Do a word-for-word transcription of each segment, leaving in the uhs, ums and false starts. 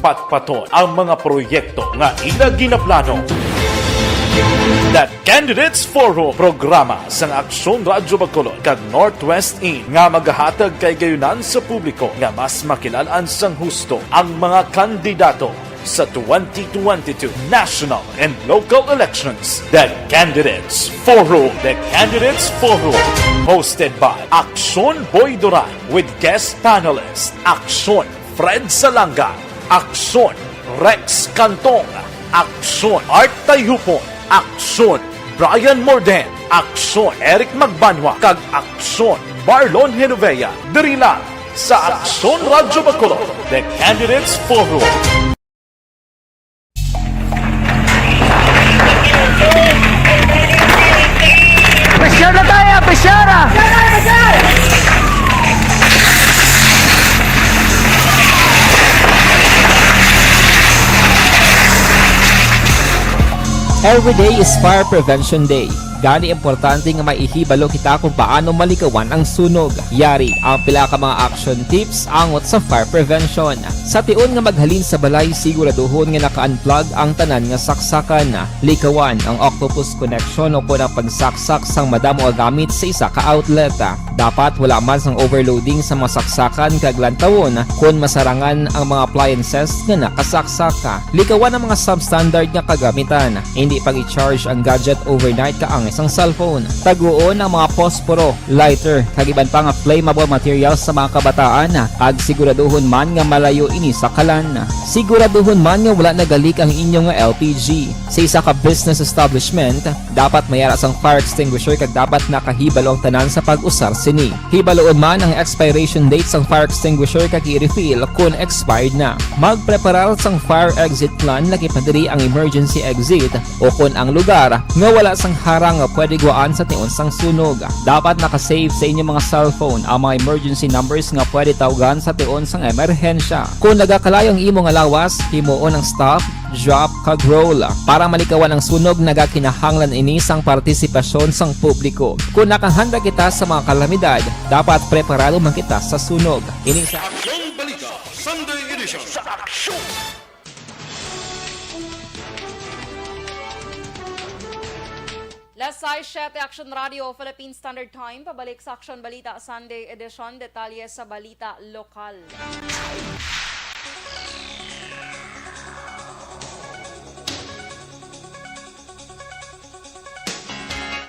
patpaton ang mga proyekto nga ila ginaplano. The Candidates Forum, programa sang Aksyon Radyo Bacolod kag Northwest Inn nga magahatag kahigayonan sa publiko nga mas makilal-an sang husto ang mga kandidato sa twenty twenty-two national and local elections. The Candidates Forum. The Candidates Forum, hosted by Aksyon Boy Duran with guest panelist Aksyon Fred Salanga, Aksyon Rex Cantong, Aksyon Art Tayhupon, Aksyon Brian Morden, Aksyon Eric Magbanwa, kag Aksyon Marlon Genovea. Diri lang sa Aksyon Radyo Bacolod, The Candidates Forum. Pressure na tayo, pressure ah! Every day is Fire Prevention Day. Gani, importante nga maihibalo kita kung paano malikawan ang sunog. Yari ang pila ka mga action tips angot sa fire prevention. Sa tion nga maghalin sa balay, siguraduhon nga naka-unplug ang tanan nga saksakan. Likawan ang octopus connection o kon ang pagsaksak sang madamo nga gamit sa isa ka outlet. Dapat wala man sang overloading sa mga saksakan kag lantawon kon masarangan ang mga appliances nga nakasaksak. Likawan ang mga substandard nga kagamitan. Hindi pag-i-charge ang gadget overnight kaangay sang cellphone. Taguon ang mga posporo, lighter, kag iban pa nga flammable materials sa mga kabataan, kag siguraduhon man nga malayo ini sa kalan. Siguraduhon man nga wala nagalik ang inyo nga L P G. Sa isa ka business establishment, dapat may ara sang fire extinguisher kag dapat nakahibalo ang tanan sa pag-usar sini. Hibaloon man ang expiration date sang fire extinguisher kag i-refill kon expired na. Magpreparar sang fire exit plan, lakip na diri ang emergency exit o kon ang lugar nga wala sang harang nga pwede guwaan sa tion sang sunog. Dapat naka-save sa inyo mga cellphone ang mga emergency numbers nga pwede tawgan sa tion sang emerhensya. Kon nagakalayo ang imo nga lawas, himuon ang stop, drop, kag roll. Para malikawan ang sunog, nagakinahanglan ini sang partisipasyon sang publiko. Kon nakahanda kita sa mga kalamidad, dapat preparado man kita sa sunog. Ini sa Aksyon Balita Sunday Edition. Sa Aksyon! Las sais siete, Action Radio, Philippine Standard Time. Pabalik sa Aksyon Balita Sunday Edition. Detalye sa balita lokal.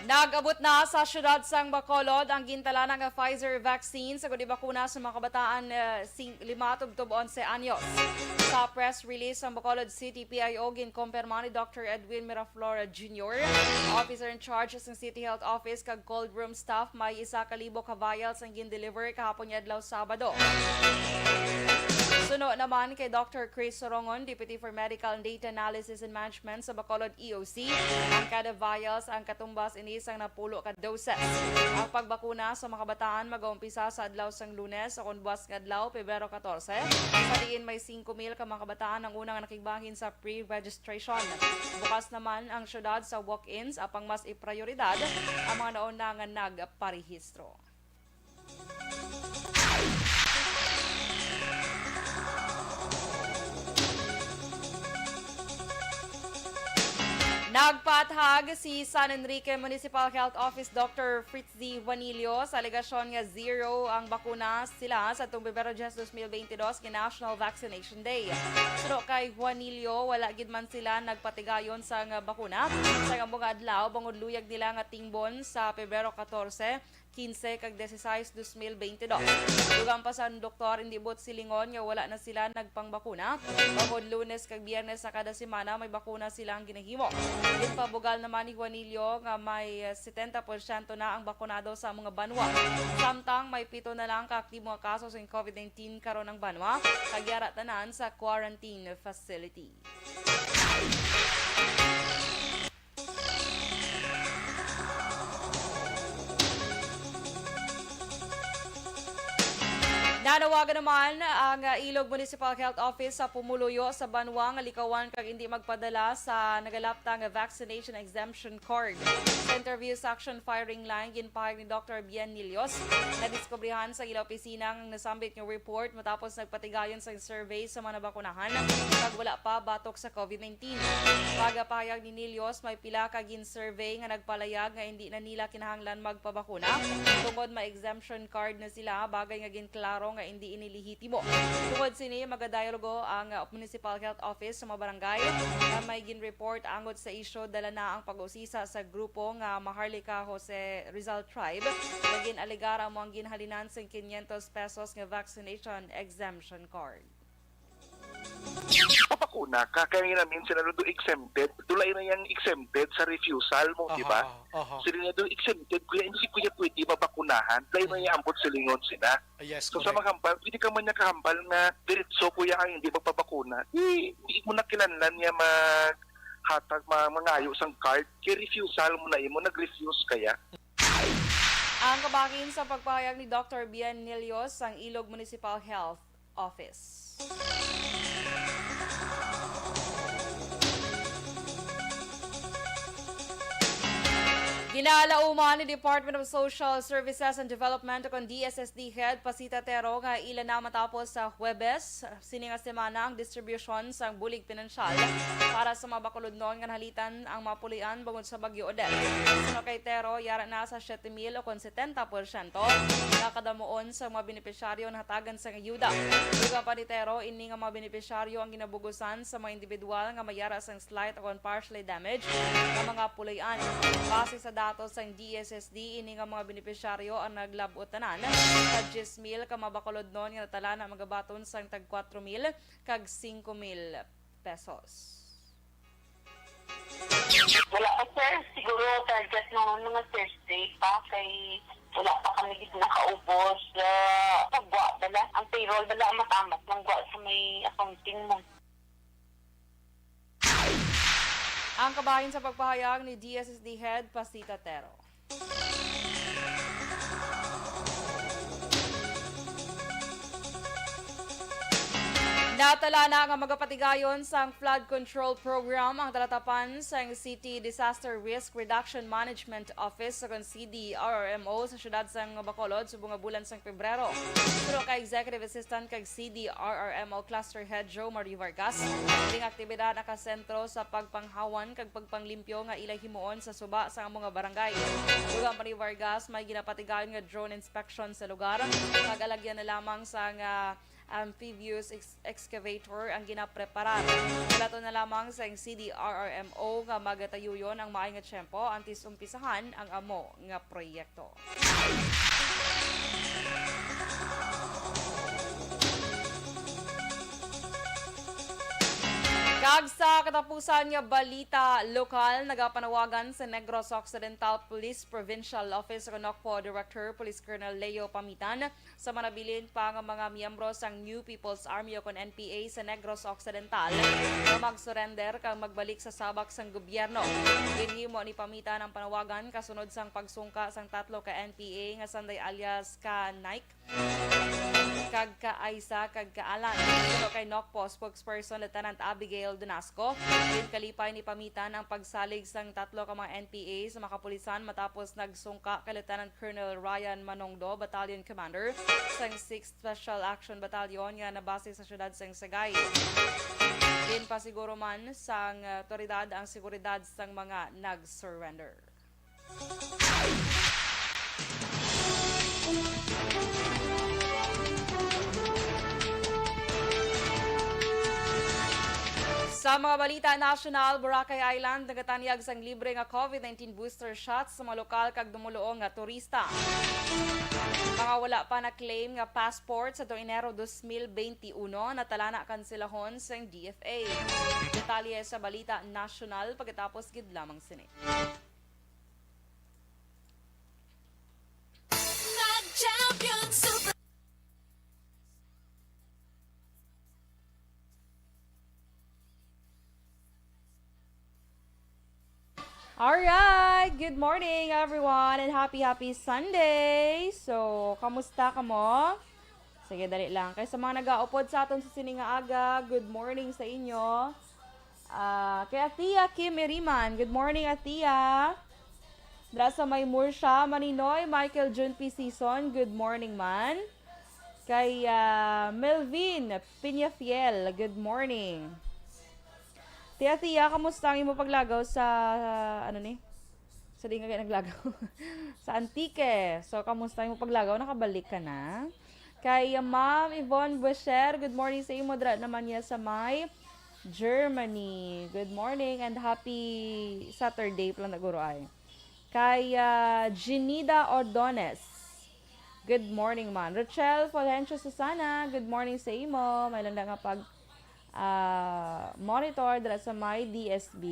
Nag-abot na sa siyudad sang Bacolod ang gintalana nga Pfizer vaccine sa gudi bakuna sa mga kabataan, eh, sing-, lima tubtob onse anyos. Sa press release sang Bacolod City P I O, ginkumpirma ni Doctor Edwin Miraflor Junior, officer in charge sang City Health Office kag cold room staff, may isa ka libo ka vials ang gin-deliver kahapon nga adlaw, Sabado. Suno naman kay Doctor Chris Sorongon, Deputy for Medical and Data Analysis and Management sa Bacolod E O C, ang kada vials ang katumbas ini sang napulo ka doses. Ang pagbakuna sa mga kabataan magaumpisa sa adlaw sang Lunes, o kon buas nga adlaw, Pebrero katorse, sa diin may singko mil ka mga kabataan ang una nga nakigbahin sa pre-registration. Bukas naman ang siyudad sa walk-ins, apang mas iprioridad ang mga nauna nga nagparehistro. Nagpaathag si San Enrique Municipal Health Office Doctor Fritzy Juanillo sa alegasyon nga zero ang bakuna sila sa atong Pebrero diyes, dos mil beintidos nga National Vaccination Day. Suno kay Juanillo, wala gid man sila nagpatigayon sang bakuna sa amo nga adlaw, bangod luyag nila nga tingbon sa Pebrero katorse, kinse, kag disisais, dos mil beintidos. Dugang pa sang doktor, indi buot silingon nga wala na sila nagpangbakuna, bangod Lunes kag Biyernes sa kada semana may bakuna silang ginahimo. Ginpabugal naman ni Juanillo nga may setenta porsyento na ang bakunado sa mga banwa, samtang may pito na lang ka aktibo nga kaso sang COVID nineteen karon ang banwa, kag yara tanan sa quarantine facility. Nanawagan naman ang, ah, Ilog Municipal Health Office sa pumuluyo sa banwa nga likawan kag indi magpadala sa nagalapta nga vaccination exemption card. Sa interview sa Action Firing Line, ginpahayag ni Doktor Bien Nilios nga diskubrihan sa ila opisina ang nasambit nga report matapos nagpatigayon sa survey sa mga nabakunahan kag wala pa batok sa COVID nineteen. Pagpahayag ni Nilios, may pila ka gin-survey nga nagpalayag nga hindi na nila kinahanglan magpabakuna tungod may exemption card na sila, bagay nga ginklaro nga indi ini lehitimo. Tungod sini, magadialogo ang, uh, Municipal Health Office sa mga barangay nga may gin-report angot sa isyu. Dala na ang pag-usisa sa grupo nga Maharlika Jose Rizal Tribe nga gin-alegar amo ang ginhalinan sing quinientos pesos nga vaccination exemption card. Mabakuna ka, kaya nga namin sila do exempted. Dulay na yang exempted sa refusal mo, di ba? Aha, aha. Sila na do exempted, kuya, hindi si kuya pwede mabakunahan. Dulay na yang ambot silingon sila. Ah, yes, So sa correct. maghambal, pwede ka man niya kahambal nga diretso, kuya, ang hindi magpabakuna. Di, di mo na kinahanglan niya maghatag, ma- mangayo sang card. Kay refusal mo na imo, nag-refuse kaya. Ang kabahin sa pagpahayag ni Doktor Bien Nilios sang Ilog Municipal Health Office. Ginalauman ni Department of Social Services and Development o kon D S S D Head Pasita Tero nga ila na matapos sa Huwebes sini nga semana ang distribusyon sang bulig pinansyal para sa mga bakulodnon nga nahalitan ang mga pulian bangod sa Bagyo Odette. Suno kay Tero, yara na sa siyete mil o kon setenta porsyento nga kadamuon sa mga benepisyaryo nahatagan sang ayuda. Dugang pa ni Tero, ini nga mga benepisyaryo ang ginabugusan sa mga individual nga may yara sang slight o kon partially damaged nga mga pulian. Base sa datos sang D S S D, ini nga mga benepisyaryo ang naglab-ot tanan sa diyes mil ka mga bakulodnon nga natala na magabaton sang tag kuwatro mil kag singko mil pesos. Wala pa, sir. Siguro target naman mga Thursday pa kay wala pa kami gid nakaubos. Uh, pagwa bala, ang payroll bala ang matamat ng gwa sa may accounting mo. Ang kabahin sa pagpahayag ni D S S D Head Pasita Tero. Natala na nga magapatigayon sang flood control program ang talatapan sang City Disaster Risk Reduction Management Office o kon C D R R M O sa siyudad sang Bacolod subong nga bulan sang Pebrero. Suno kay Executive Assistant kag C D R R M O Cluster Head Joe Marie Vargas, ining aktibidad nakasentro sa pagpanghawan kag pagpanglimpyo nga ila himuon sa suba sang amo nga barangay. Dugang pa ni Vargas, may ginapatigayon nga drone inspection sa lugar, kag alagyan na lamang sang, ah, amphibious ex- excavator ang ginapreparar. Bulaton na lamang sang C D R R M O nga magatayuyon ang maay nga tiyempo antes umpisahan ang amo nga proyekto. Kag sa katapusan nga balita lokal, nagapanawagan sa Negros Occidental Police Provincial Office o NOCPO Director Police Colonel Leo Pamitan sa manabilin pa nga mga miyembro sang New People's Army o kon N P A sa Negros Occidental nga mag-surrender kag magbalik sa sabak sang gobyerno. Ginhimo ni Pamitan ang panawagan kasunod sang pagsungka sang tatlo ka N P A nga sanday alias ka Nike kag ka Aisa kag ka Alan. Suno kay NOCPO spokesperson Lieutenant Abigail Donasco, ginkalipay ni Pamitan ang pagsalig sang tatlo ka mga N P A sa mga kapulisan matapos nagsungka kay Lieutenant Colonel Ryan Manongdo, Battalion Commander sang sixth Special Action Battalion nga nabase sa siyudad sang Sagay. Ginpasiguro man sang, uh, awtoridad ang seguridad sang mga nag-surrender. Sa mga balita nasyonal, Boracay Island nagatanyag sang libre nga COVID nineteen booster shots sa mga lokal kag dumoluong nga turista. Mga wala pa na-claim nga passport sa tuig Enero dos mil benti uno natala na kanselahon sang D F A. Detalye sa balita nasyonal pagkatapos gid lamang sini. Mag-champion Super Alright! Good morning, everyone, and happy, happy Sunday! So, kamusta kamo? Sige, dali lang. Kay sa mga nagaupod sa aton sa sini nga aga, good morning sa inyo. Ah, kay Atia Kim Iriman, good morning, Atia. Dra sa may Murcia, Maninoy, Michael June P. Season, good morning man. Kay, ah, Melvin Peñafiel, good morning. Tia, Tia, kamusta ang imo paglagaw sa, ano ni? Sa di nga kayo naglagaw. Sa Antique. So, kamusta ang imo paglagaw? Nakabalik ka na? Kay, ah, Ma'am Yvonne Buescher, good morning sa imo. Dra naman niya sa may Germany. Good morning and happy Saturday pala na guro ay. Kay, ah, Ginida Ordones. Good morning man. Rochelle Fulgencio Susana, good morning sa imo. May landa nga pag, ah, monitor dira sa may D S B.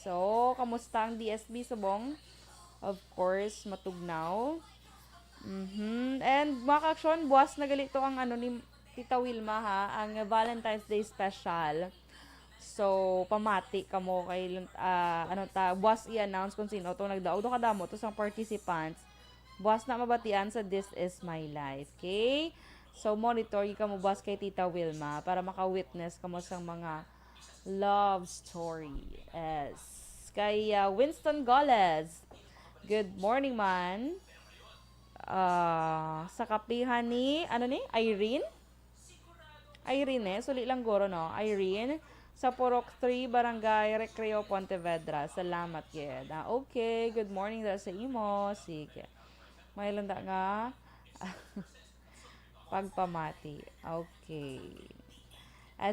So, kamusta ang D S B subong? Of course, matugnaw. Mhm. And mga ka-aksyon, buwas na gali to ang ano ni Tita Wilma ha, ang Valentine's Day special. So, pamati kamo kay, ah, ano ta, buwas i-announce kung sino to nagdaog. Do kadamo to sang participants. Buwas na mabatian sa This Is My Life, okay? So, monitor gyud kamo buwas kay Tita Wilma para maka-witness kamo sang mga love story. Yes. Kay, ah, Winston Goles, good morning man. Ah, sa kapihan ni, ano ni? Irene? Irene, eh. Suli lang guro, no? Irene, sa Purok three, Barangay Recreo, Pontevedra. Salamat, gid. Ah, okay. Good morning dira sa imo. Sige. May landa nga pagpamati. Okay.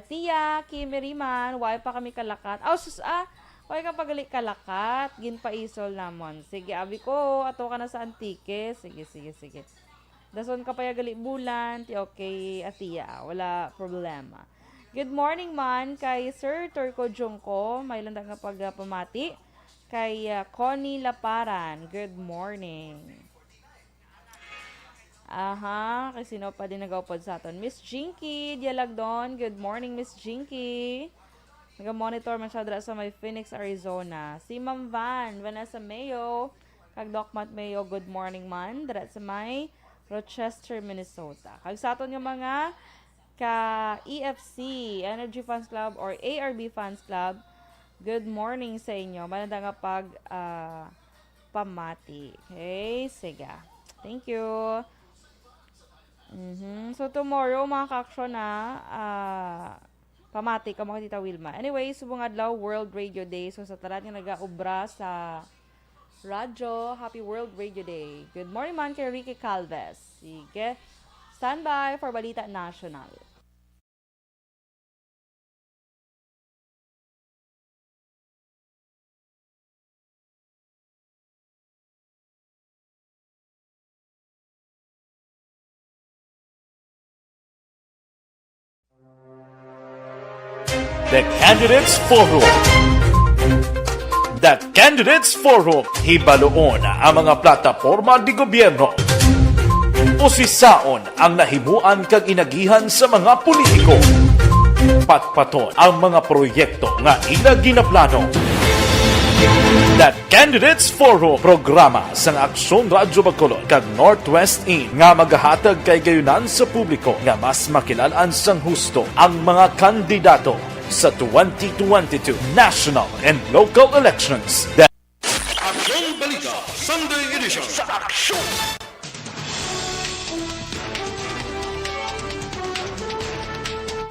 Tia Kimiriman, why pa kami kalakat? Oh, sus, ah, why ka pa gali kalakat? Ginpaisol namon. Sige, abi ko, ato ka na sa Antique. Sige, sige, sige. Dason ka pa ya gali bulan, ti okay, Tia, wala problema. Good morning man kay Sir Turco Junco, may landa nga pagpamati. Kay, ah, Connie Laparan, good morning. Aha, kay sino pa din nagaupod sa aton? Miss Jinky Dialagdon, good morning, Miss Jinky. Naga-monitor man siya dira sa may Phoenix, Arizona. Si Ma'am Van, Vanessa Mayo, kag Doc Matt Mayo, good morning man, dira sa may Rochester, Minnesota. Kag sa aton nga mga ka E F C, Energy Fans Club, or A R B Fans Club, good morning sa inyo. Malanda nga pag, ah, pamati. Okay, sige. Thank you. Mhm. So, tomorrow, mga ka-aksyon, na, ah, pamati ka mo kay Tita Wilma. Anyway, subong adlaw, World Radio Day. So, sa tanan nga nagaobra sa radyo, happy World Radio Day. Good morning man kay Ricky Calves. Sige. Standby for Balita National. The Candidates Forum. The Candidates Forum. Hibaluon ang mga plataporma di gobyerno. Usisaon ang nahimuan kag inagihan sa mga politiko. Patpaton ang mga proyekto nga ila ginaplano. The Candidates Forum, programa sang Aksyon Radyo Bacolod kag Northwest Inn nga magahatag kay gayunan sa publiko nga mas makilalan sang husto ang mga kandidato sa twenty twenty-two national and local elections. Aksyon Balita Sunday Edition. Sa Aksyon!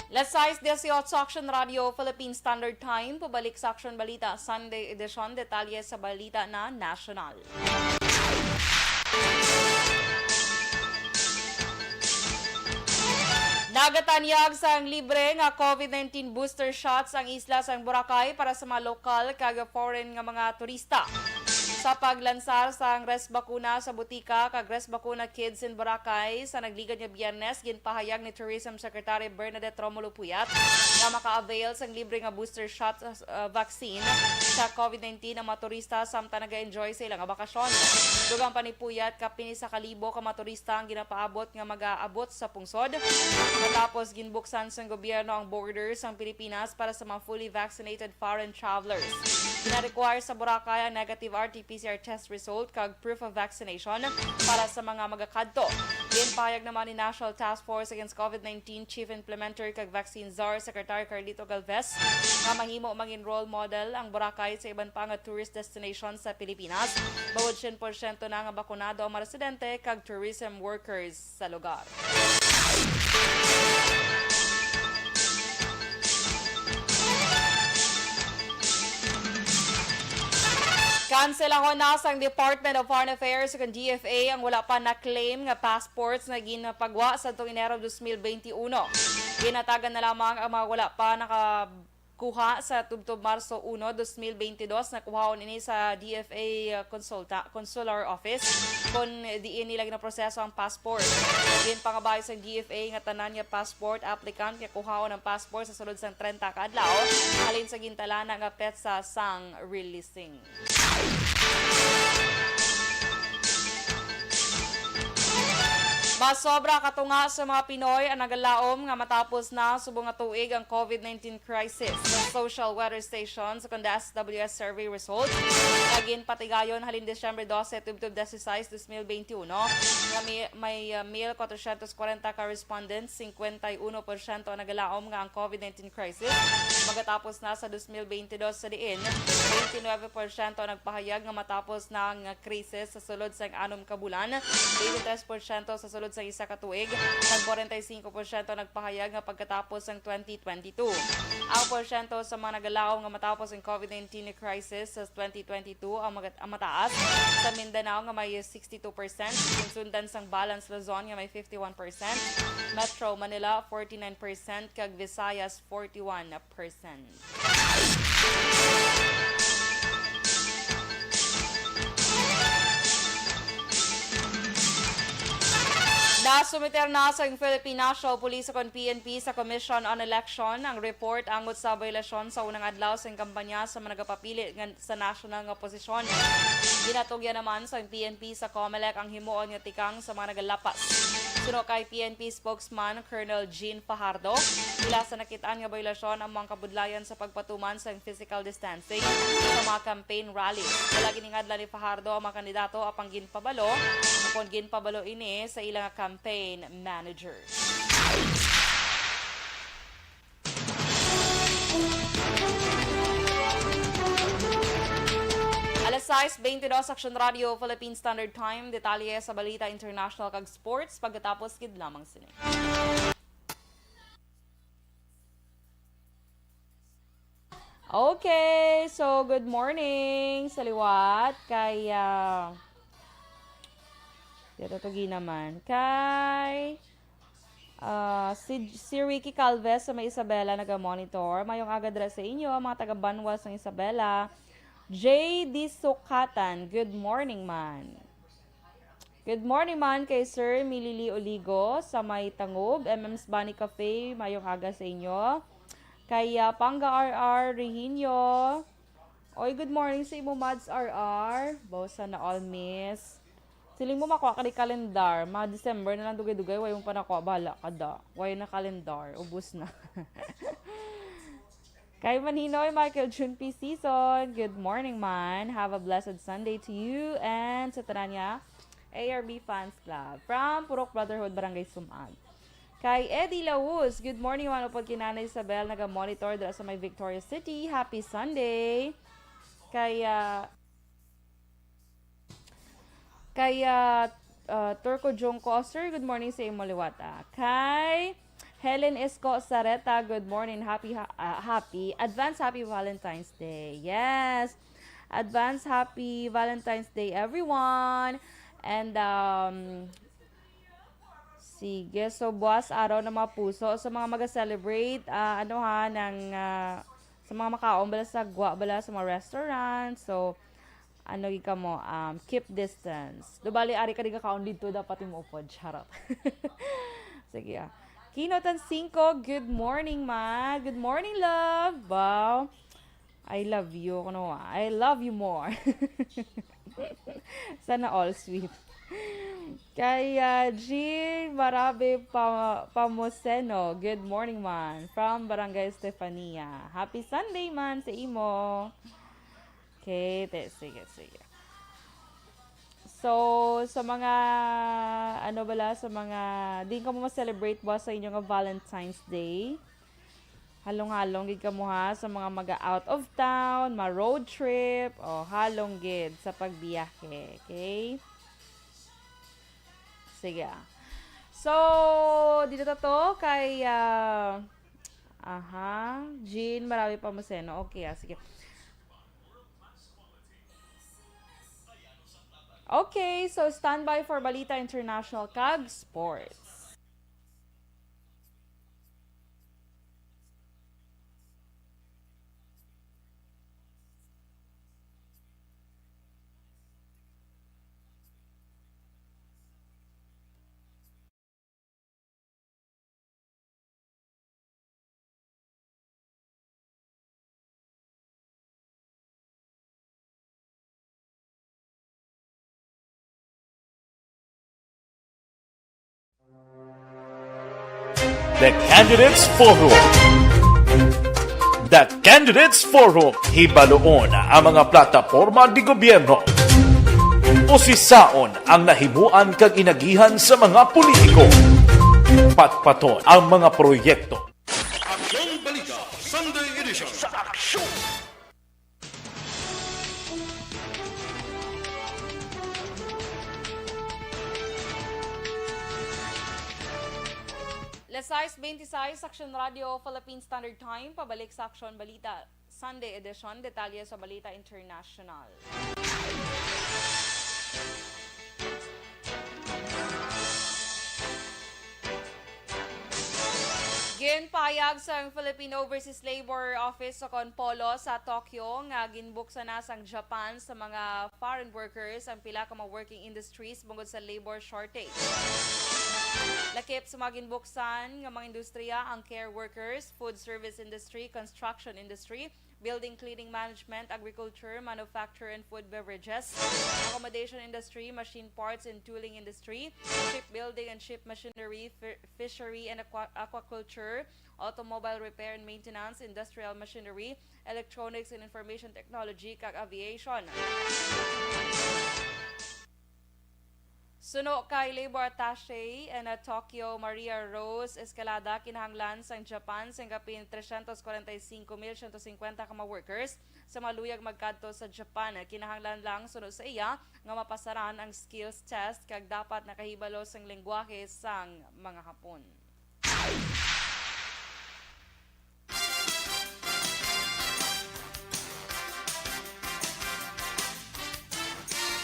Las sais dieciocho, Aksyon Radio, Philippine Standard Time. Pabalik sa Aksyon Balita Sunday Edition. Detalye sa balita na nasyonal. Nagatanyag sang libre nga COVID nineteen booster shots ang isla sang Boracay para sa mga lokal kag foreign nga mga turista. Sa paglansar sang Rest Bakuna sa butika kag Rest Bakuna Kids in Boracay sa nagligad nga Biyernes, ginpahayag ni Tourism Secretary Bernadette Romulo Puyat nga maka-avail sang libre nga booster shot, uh, vaccine sa COVID nineteen ang mga turista samtang naga-enjoy sa ilang bakasyon. Dugang pa ni Puyat, kapin isa ka libo ka mga turista ang ginapaabot nga mag-aabot sa pungsod. Matapos ginbuksan sang gobyerno ang border sang Pilipinas para sa mga fully vaccinated foreign travelers. Gina-require sa Boracay ang negative R T P C R test result kag proof of vaccination para sa mga magakadto. Ginpahayag naman ni National Task Force Against COVID nineteen Chief Implementer kag Vaccine Czar Secretary Carlito Galvez nga mahimo mangin role model ang Boracay sa iban pa nga tourist destination sa Pilipinas, bangod sien porsyento na nga bakunado ang mga residente kag tourism workers sa lugar. Kanselahon na sang Department of Foreign Affairs, kag D F A, ang wala pa na-claim nga passports nga ginpagwa sa tuong Enero dos mil benti uno. Ginhatagan na lamang ang mga wala pa naka kuha sa tubtob Marso uno, dos mil benti dos, nakuhaon ini sa D F A consulta-, consular office, kon diin nila ginaproseso ang passport. Ginpangabay sang D F A nga tanan nga passport applicant nga kuhaon ang passport sa sulod sang trenta ka adlaw halin sa gintalana nga petsa sang releasing. Masobra katunga sa mga Pinoy ang nagalaom nga matapos na subong nga tuig ang COVID nineteen crisis. Sa social weather stations, kon the S W S survey result nga ginpatigayon halin Disyembre dose tubtob disisais, dos mil benti uno, nga may, may, uh, mil kwatrosyentos kwarenta ka respondents, singkwenta y uno porsyento ang nagalaom nga ang COVID nineteen crisis magatapos na sa dos mil benti dos, sa diin twenty nuebe porsyento ang nagpahayag nga matapos na ang krisis sa sulod sang anom ka bulan, twenty-tres porsyento sa sulod sang isa ka tuig, kag forty-five porsyento nagpahayag nga pagkatapos sang twenty twenty-two. Ang porsyento sa mga nagalaom nga matapos ang COVID nineteen crisis sa twenty twenty-two ang magat-, ang mataas sa Mindanao nga may sixty-two percent, ginsundan sang Balance Luzon nga may fifty-one percent, Metro Manila forty-nine percent, kag Visayas forty-one percent. Nasumiter na sa Philippine National Police o kon P N P sa Commission on Election ang report angot sa biolasyon sa unang adlaw sa kampanya sa mga nagapapili nga sa national nga posisyon. Ginatugyan naman sa P N P sa COMELEC ang himuon nga tikang sa mga nagalapas. Suno kay P N P spokesman Colonel Jean Fajardo, ila sa nakit-an nga biolasyon ang mga kabudlayan sa pagpatuman sang physical distancing sa mga campaign rallies. Wala giningadlan ni Fajardo ang mga kandidato, apang ginpabalo, apon ginpabalo ini sa ila nga campaign managers. Alas sais beintidos, Aksyon Radio, Philippine Standard Time. Detalye sa balita international kag sports pagkatapos gid lamang sini. Okay, so good morning sa liwat. Kay, ah, dito to ginaman. Kay, ah, si, si Ricky Calves sa may Isabela nagamonitor. Mayong aga dira sa inyo, mga taga Banwa sang Isabela. J D Sukatan, good morning, man. Good morning man kay Sir Milili Oligo sa may Tangob, M M's Bunny Cafe, mayong aga sa inyo. Kay, ah, Panga R R Rehinio. Oy, good morning sa imo, Mads R R. Baw, sana all, miss. Siling mo makuha ka ni kalendar. Mga December na lang dugay-dugay, way mo pa nakuha, bahala ka da. Way na kalendar, ubos na. Kay Manhinoy Michael Jun P. Season, good morning, man. Have a blessed Sunday to you and sa tanan niya, A R B Fans Club. From Purok Brotherhood, Barangay Sumag. Kay Eddie Laus, good morning, man. Upod kay Nanay Isabel, naga-monitor dira sa may Victoria City. Happy Sunday. Kay, ah, Kay, ah, ah, Turco Junco, "Sir, good morning sa imo liwat, ah." Kay Helen Esco Sareta, "Good morning, happy, ha-, ah, happy, advance happy Valentine's Day." Yes. Advance happy Valentine's Day, everyone. And, um, sige, so buwas araw na mga puso. So mga maga-celebrate, ah, ano ha, ng, ah, sa mga makaon bala sa gwa bala sa mga restaurant. So, ano gid kamo, um, keep distance. Do bali, ari ka di kakaon dito, dapat yung upod. Charot. Sige, ah. Kino Tansingco, good morning, ma. Good morning, love. Wow. I love you. Ano, ah? I love you more. Sana all, sweet. Kay, ah, Jean Marabe Pa-, Pamoseno, good morning, man. From Barangay Estefania. Happy Sunday, man, sa imo. Okay, te, sige, sige. So, sa mga, ano bala, sa mga, di kamo ma-celebrate ba sa inyo nga Valentine's Day? Halong-halong gid kamo, ha, sa mga maga out of town, ma road trip, o halong gid sa pagbiyahe, okay? Sige, ah. So, dito ta to kay, ah, aha, Jean, marami pa mo seno. Okay, ah, sige. Okay, so standby for Balita International kag Sports. The Candidates Forum. The Candidates Forum, hibaluon ang mga plataporma di gobyerno. Usisaon ang nahimuan kag inagihan sa mga politiko. Patpaton ang mga proyekto. Aksyon Balita, Sunday Edition. Sa aksyon! Las sais beintiseis, Aksyon Radio, Philippine Standard Time, pabalik sa Aksyon Balita, Sunday Edition. Detalye sa Balita International. Ginpahayag sang Philippine Overseas Labor Office o kon POLO sa Tokyo nga ginbuksan na sang Japan sa mga foreign workers ang pila ka mga working industries bangod sa labor shortage. Lakip sa mga ginbuksan nga mga industriya ang care workers, food service industry, construction industry, building, cleaning management, agriculture, manufacture and food beverages, accommodation industry, machine parts and tooling industry, shipbuilding and ship machinery, fi-, fishery and aqua-, aquaculture, automobile repair and maintenance, industrial machinery, electronics and information technology, kag aviation. Suno kay Labor Attaché in, uh, Tokyo, Maria Rose Escalada, kinahanglan sang Japan sing kapin trescientos cuarenta y cinco mil ciento cincuenta ka mga workers sa mga luyag magkadto sa Japan. Kinahanglan lang, suno sa iya, nga mapasaran ang skills test kag dapat nakahibalo sang lengguwahe sang mga Hapon.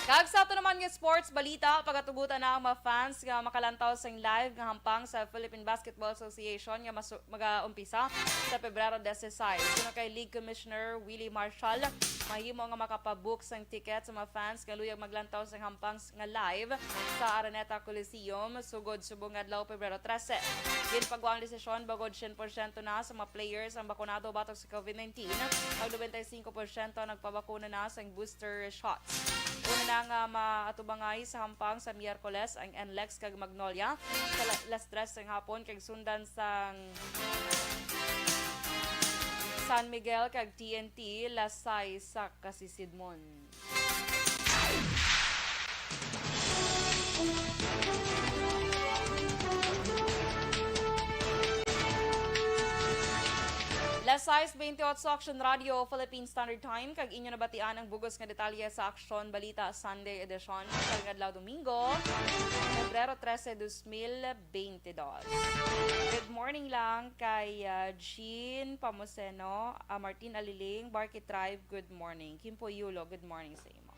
Kag sa ato naman nga sports balita, pagatugutan na ang mga fans nga makalantaw sing live nga hampang sa Philippine Basketball Association nga masu-, magaumpisa sa Pebrero dieciséis. Suno kay League Commissioner Willie Marshall, mahimo nga makapabook sang ticket sa mga fans nga luyag maglantaw sang hampang s-, nga live sa Araneta Coliseum sugod subong adlaw, Pebrero trese. Ginpagwa ang desisyon bangod sien porsyento na sa mga players ang bakunado batok sa COVID nineteen, kag nobenta y cinco porsyento nagpabakuna na sang booster shots. Una na nga maatubangay sa hampang sa Miyerkules ang N L E X kag Magnolia sa la-, las tres sang hapon, kag sundan sang San Miguel kag T N T las sais sa kasisidmon. Las sais beintiotso, Aksyon Radio, Philippine Standard Time, kag inyo nabatian ang bug-os nga detalye sa Aksyon Balita Sunday Edition sa adlaw Domingo, Pebrero trese, dos mil beintidos. Good morning lang kay, ah, Jean Pamoseno, ah, Martin Aliling, Barky Tribe, good morning. Kimpo Yulo, good morning sa imo.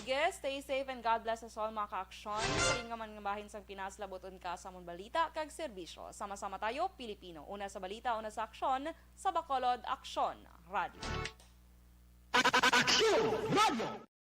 Sige, stay safe and God bless us all, mga ka-aksyon. Sa inyo man nga bahin sang Pinas, labuton ka sa amon balita kag serbisyo. Sama-sama tayo, Pilipino. Una sa balita, una sa aksyon, sa Bacolod Aksyon Radio. Aksyon Radio!